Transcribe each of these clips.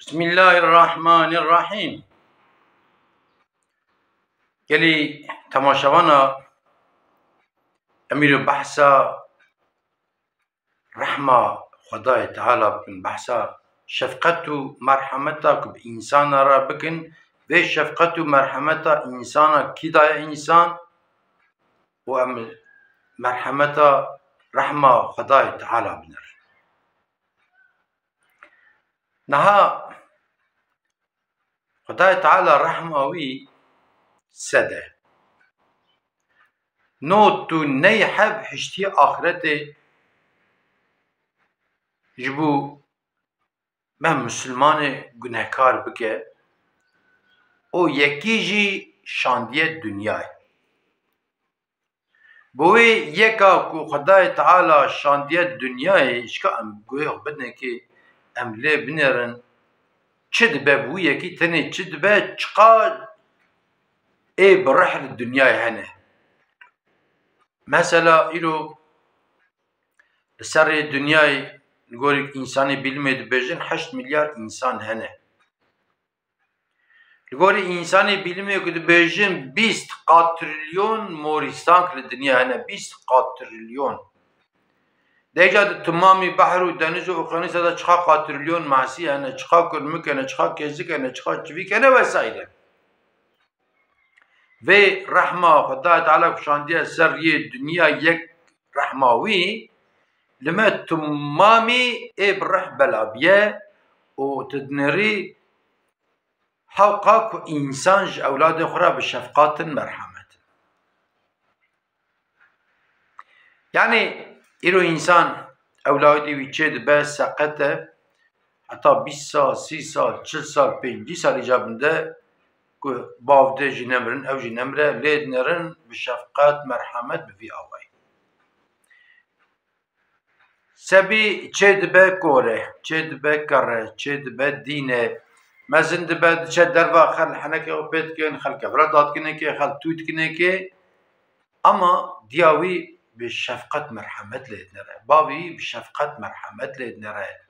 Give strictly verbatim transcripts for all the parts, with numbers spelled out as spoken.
Bismillahirrahmanirrahim. Gelî temaşevana, em îro behsa rehma Xwedayê Teala bikin, behsa şefqet û merhemeta ku bi însana re bikin, vê şefqet û merhemeta însana kî daye însan û em merhemeta rehma Xwedayê Teala binerin. Niha Xwedayê Teala rehma wî sed e. Not û ney heb hiştî axretê ji bo me misilmanê gunehkar bike û yekî jî şandiye dinyayê. Bi wê yeka ku Xwedayê Teala şandiye dinyayê, şika em guhê xwe bidinekê, em lê binêrin, çi dibe bi wî yekî, tenê çi dibe, çiqa ê bi rih li dinyayê hene. Mesela îro li serê dinyayê li gorî însanê bîlimê dibêjin heşt milyar însan hene. Li gorî însanê bîlimê ku dibêjin bîst qatrilyon morîstank li dinya hene, bîst qatrilyon. Deca di timamî behr û deniz û okyanusê de çiqa qatrilyon masî hene, çiqa kurmik hene, çiqa kêzik hene, çiqa çivîk hene vesaire. Vê rehma Xwedayê Teala ku şandiye ser riyê dinya yek rehma wî, li me timamî ê bi reh bela biye û tu dinêrî hewqa ku însan ji ewladê xwe re bi şefqatin merhemetin. Yanî îro însan ewladê wî çê dibe seqet e, heta bîst sal, sî sal, çil sal, pêncî sal îcabinde ku bav dê jî nemirin, ew jî nemire, lê dinerin bi şefqet, merhemet bi vî awayî. Sebî çê dibe kore, çê dibe kerre, çê dibe dîne, mezin dibe diçe derva xel henekê xwe pê dikin, xel kevra dadkinekê, xel tû dikinekê, ama diya wî bi şefqet merhemet lê dinere, bavî wî bi şefqet merhemet lê dinere.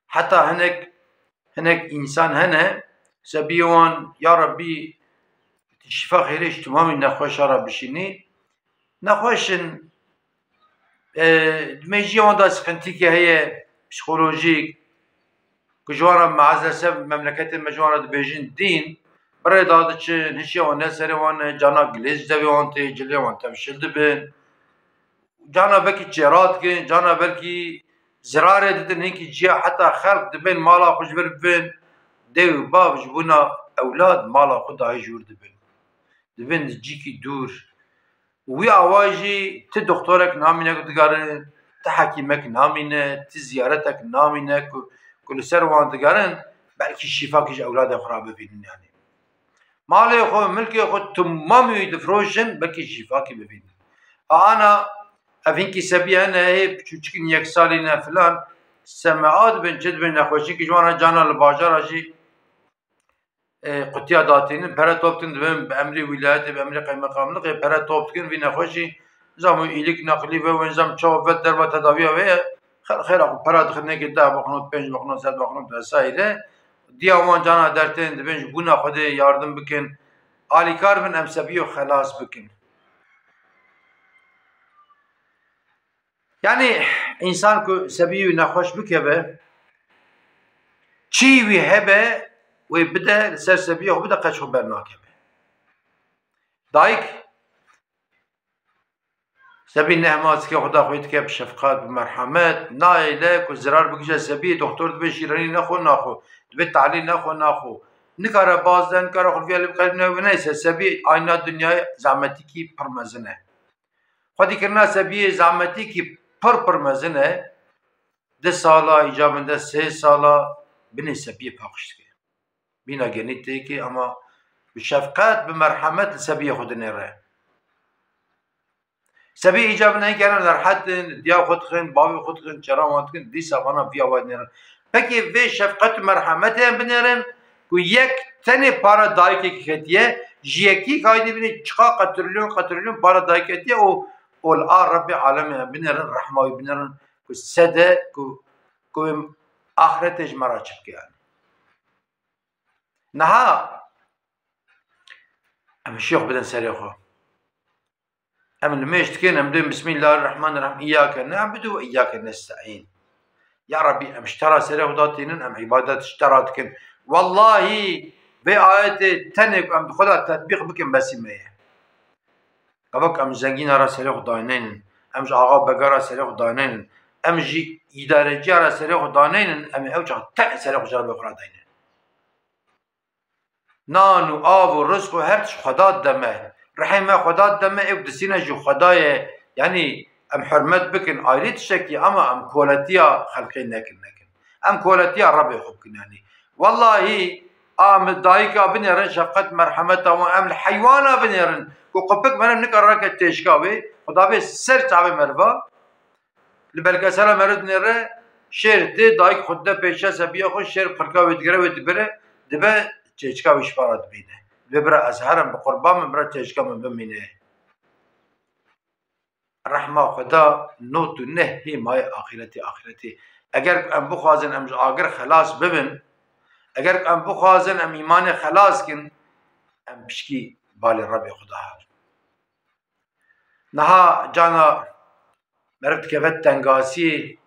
Heta hinek, hinek însan hene, sebiyê wan, ya Rebbî, tu şîfa xêrê ji timamî nexweşa re bişînî. Nexweş in, e, di mêjiya wan de sixintîkê heye, psîkolojîk, ku ji wan re meazese memleketê me ji wan re dibêjin dîn, bi rê de diçin, hişê wan ne serê wan e, cana gilêz ji devê wan tê, cilê wan tevşil dibin. Cana belkî çêra dikin, cana belkî zirarê didin hinkî ciya, heta xelk dibên mala xwe ji vir bibin, dê û bav ji bona ewlad mala xwe dayê ji wir dibin. Dibin di cîkî dûr. Û wî awa jî ti doktorek namîne ku digerin, ti hekîmek namîne, ti ziyaretek namîne ku, ku li ser wan digerin, belkî şîfakî ji ewladê xwe re bibînin yanî. Malê xwe, milkê xwe, timamî wî difroşin, belkî şîfakî bibînin. A ana, ev hinkî sebî hene, hê piçûçik in, yek salî ne filan, semea dibin, çi dibin, nexweşînkî ji wan re cana li bajara jî, e, qutiya datînin, pere top dikin, dibin bi emrê wîlayetê, bi emrê qeymeqamlixê pere top dikin, vî nexweşî, nizam wî îlîk neqlî ve, wê nizam çawa ve derva tedawiya ve ye, xel xêra xwe pera dixin, nekê deh bixin, pênc bixin, sed bixin vesaire. Diya wan cana dertên dibin ji bona Xwedê yardim bikin, alîkar bin em sebiyê xelas bikin. Yanî însan ku sebiyê wî nexweş bikeve, çî wî hebe, wê bide, li ser sebiyê xwe bide, qet xwe bernakeve. Dayik, sebî nehma zikê xwe da xwe dike bi şefqet, bi merhemet, nayêle ku zirar bigije sebiyê, doktor dibe şîrenî nexwe naxwe, dibe talî nexwe naxwe. Nikare baz de, nikare xulfiya lê bikare, ne, neyse, sebiyê ayna dinyayê zehmetikî pir mezin e. Xwedîkirina sebiyê zehmetikî pir pir mezin e. Du sala, îcabinde sê sala binê sebiyê paqij dike. Bîna genî têkê, ama bi şefqet, bi merhemet li sebiyê xwe dinêre. Sebiyê îcabinde hinkî herin nerhet in, diya xwe dixin, bavê xwe dixin, çera wan dikin, dîsa vana viya wa dinêrin. Pekê vê şefqet û merhemetê em binêrin ku yek tenê para dayikekî ketiye, ji yekî kaydê binê çiqa qetrilyon qetrilyon para dayik ketiye û, û li a Rebbê alemê em binêrin, rehma wî binêrin ku sede ku, ku em axretê ji me re çi bike yanî. Niha em şêx bidin serê xwe. Em nimêj dikin, em dên Bismillahirrahmanirrahim, Îyyake ne'budu ve îyyake nesta'în. Ya Rabbî, em ji te re serê xwe datînin, em îbadet ji te re dikin. Wellahî, vê ayetê tenê ku em bi xwe de tetbîq bikin, besî me ye. Gava ku em ji zengîna re serê xwe daneynin, em ji axa bega re serê xwe daneynin, em ji îdareciya re serê xwe daneynin, em ê ew çax tenê serê xwe ji Rabbê xwe re daynin. Nan û av û rizq û her tişt Xweda dide me. Rihê me Xweda dide me, ew distîne ji Xweda ye. Yanî em hurmet bikin, ayrî tiştekî, ama em koletiya xelkê nekin, nekin. Em koletiya Rebê xwe bikin, yanî. Wellahî, a min dayika binêrin, şefqet, merhemeta wan, em li heywana binêrin. Ku qupik meriv nikare rake têşka wê, Xweda bê ser çavê meriva. Li belgesela meriv dinêre, şêr tê, dayik xwe dide pêşiya sebiya xwe, şêr qirka wê digire, wê dibire, dibe çêçika wî ji para dibîne. Dibê bira ez herim bi qurban min, bira çêçika min bimîne. Rehma Xweda not û neh hê mayê axîretê, axîretê. Eger em bixwazin em ji agir xelas bibin, eger em bixwazin em îmanê xelas kin, em pişkî balê Rebê Xweda herin. Niha cana meriv dikeve tengasiyê,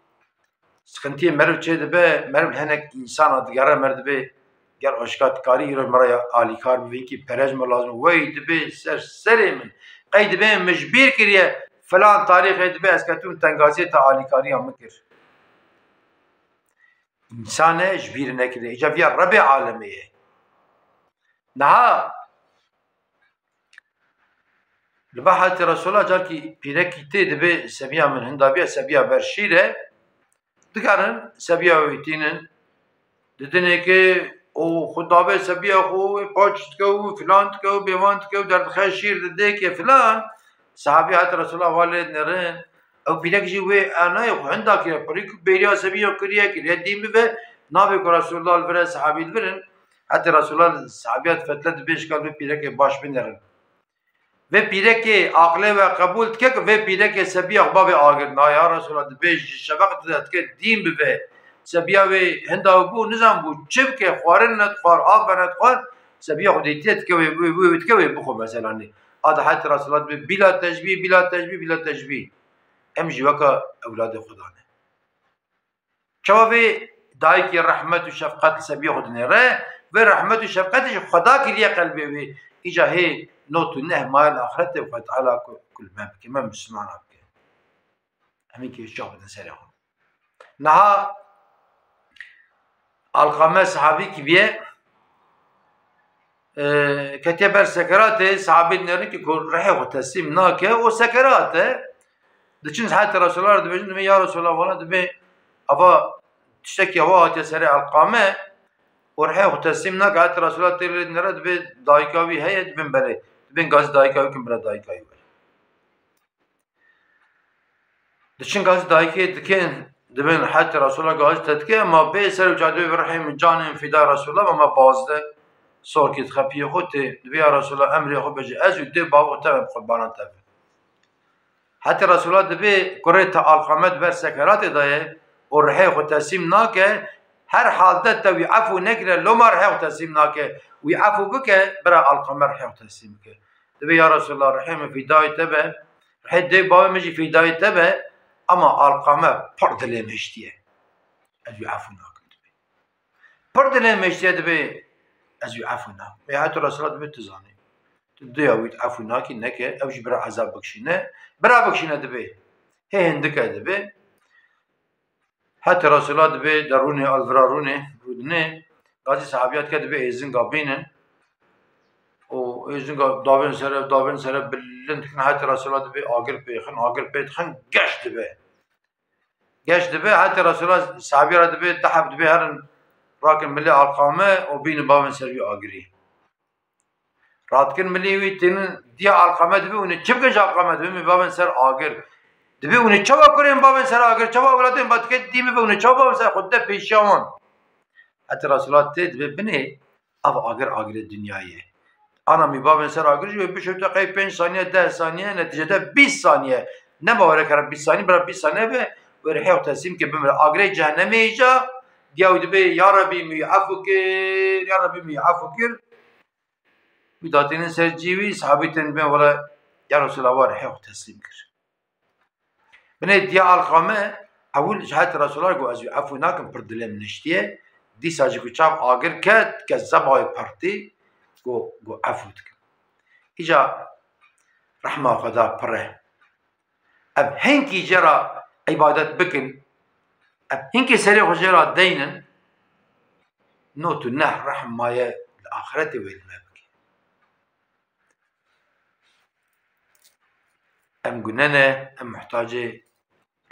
sıkıntiyê meriv çê dibe, meriv li hinek însana digere, meriv dibê, gel xweşika dikarî îro mira ya alîkar bibî, hinkî perez me lazim, wey dibê ser serê min. Qey dibê min ji bîr kiriye, filan tarîxê dibê ez ketibim tengasiyê te alîkariya min kir. Însane ji bîr nekiriye. Îca viya Rebê alemê ye. Niha li ba hetê Resûla carkî pîrekî tê dibê sebiya min hinda biya sebiya ber şîr e. Digerin sebiya wî tînin. Didinê ke û xwe davê sebiya xwe wê paç dike û filan dike û bêvan dike û derdixe şîr didê ke filan. Sahabî hetê Resûla va lê dinêrin. Ew pîrek jî wê enayê xwe hinda kiriye, pirî ku bêriya sebiya kiriye, kiriye dîn bibe, navê ku Resûlullah li vir e, sahabî li vir in. Hetê Resûlullah sahabiya difetle dibê ji kal vê pîrekê baş binêrin. Vê pîrekê aqilê we qebûl dike ku vê pîrekê sebiya xwe bavê agir. Na ya Resûlullah, dibê ji şeveq dide dike dîn bibe. Sebiya wê hinda bû, nizan bû çi bike, xwarin nedixwar, av venedixwar, sebiya xwe dîtiye dike wê, wê, wê, wê dike wê bixwe mesela nê. A di hetê Resûlullah dibê bîla tecbî, bîla tecbî, bîla tecbî. Em jî weke ewladê Xuda ne. Çawa vê dayikê rehmet û şefqet li sebiya xwe dinêre, vê rehmet û şefqetê ji Xweda kiriye qelbê wê. Îca hê not û neh mayê li axretê Xwedê Teala ku, ku li me bike, me Mislimana bike. Em ê kê çax bidin serê xwe. Niha Alqame sahabî kî bîye, e, ketiye ber sekeratê, sahabî dinêrin ki ku rihê xwe teslîm nake, o sekerat e. Diçin hetê Resûlullah re dibêjin, dibê, ya Resûlullah, wala dibê ava tiştekî ava hatiye serê Alqame, û rihê xwe teslîm nake, hetê Resûlullah tê lê dinêre, dibê dayika wî heye, dibên berê. Dibên gazî dayika wî kin bira dayika wî were. Diçin gazî dayikê dikin, dibên hetê Resûlullah gazî te dike, ma bê ser û cadê wê rihê min canê min fîda Resûlullah, ma me bazde sorkî dixe piyê xwe tê, dibê ya Resûlullah emrê xwe bêje, ez û dê bavê xwe tevin bi qurbanan te bin. Hetê Resûlullah dibê kurê te Alqame di ber sekeratê de ye û rihê xwe teslîm nake, her halde te wî efû nekire, loma rihê xwe teslîm nake, wî efû bike, bira Alqame rihê xwe teslîm bike. Dibê ya Resûlullah rihê min fîdayê te be, rihê dê bavê min jî fîdayê te be, ama Alqame pir dilê min hiştiye. Ez wî efû nakim dibê. Pir dilê min hiştiye dibê, ez wî efû nakim. Ê hetê Resûlullah dibê tu zanî. Tu diya wî efû nakî neke, ew jî bira ezab bikişîne. Bira bikişîne dibê. Hê hindik e dibê. Hetê Resûlullah dibê derûnê, alvira rûnê, rûdinê, gazî sahabiya dike dibê êzinga bînin. Û êzinga davên sere, davên sere bilind dikin, hetê Resûlullah dibê agir pêxin, agir pê dixin, geş dibe. Geş dibe, hetê Resûlullah sahabiya re dibê, deheb dibê herin rakin milê Alqame û bînin bavên ser wî agirî. Radikin milî wî tênin diya Alqame dibê, hûn ê çi bikin ji Alqame? Dibê min bavên ser agir. Dibê hûn ê çawa kurên bavên ser agir? Çawa ewladên ba dike dî min ve hûn ê çawa bavên ser xwe de pêşiya wan? Hetê Resûlullah tê dibê binê, ev agir agirê dinyayê ye. Ana mî bavên ser agir jî wê bişewte qey pênc saniye, deh saniye, netîcede bîst saniye. Ne bawerek here bîst saniye, bira bîst saniye be, wê rihê xwe teslîm ke bimire. Agirê cehennemê îca Diya wî dibê, ya Rebî, min wî efû kir, ya Rebî, min wî efû kir. Wî datînin ser cî wî, sahabî tên dibên, wele, ya Resûlallah, rihê xwe teslîm kir. Binê diya Alqame, ewil ji het Resûlallah got, ez wî efû nakim, pir dilê min niştiye. Dîsa jî ku çav agir ket, kezeba wî pertî, got, got, efû dikim. Îca rehma Xweda pir e. Ev hinkî jê re îbadet bikin, ev hinkî serê xwe jê re deynin, no tu neh rehm maye li axretê wê li me bike. Em gune ne, em muhtacê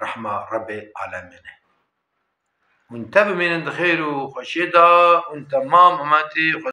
rehma Rebê alemê ne. Hûn te bimînin di xêr û xweşiyê de, hûn temam umetî xwe